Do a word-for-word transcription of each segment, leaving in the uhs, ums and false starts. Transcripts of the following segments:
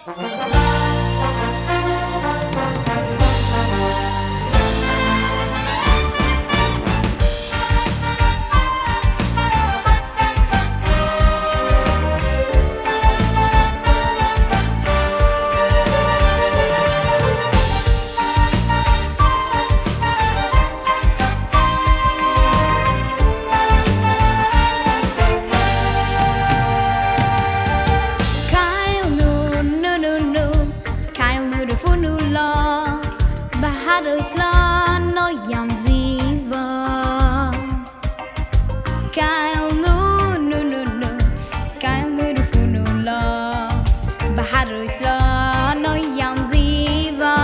Caill nù, nù, nù, nù. Caill nù ri fù nù là. Bà Hà Roi Slàn nòi àm dì bha. Caill nù, nù, nù, nù. Caill nù ri fù nù là. Bà Hà Roi Slàn nòi àm dì bha.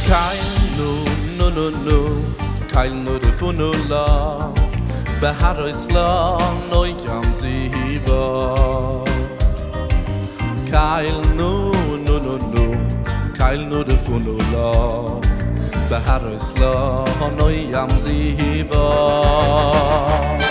Caill nù, nù, nù, nù. Caill nù ri fù nù là. Bà Hà Roi Slàn nòi àm dì bha. Caill nù, nù, nù, nù. Caill nù ri fù nù là. Bà Hà Roi Slàn nòi àm dì bha.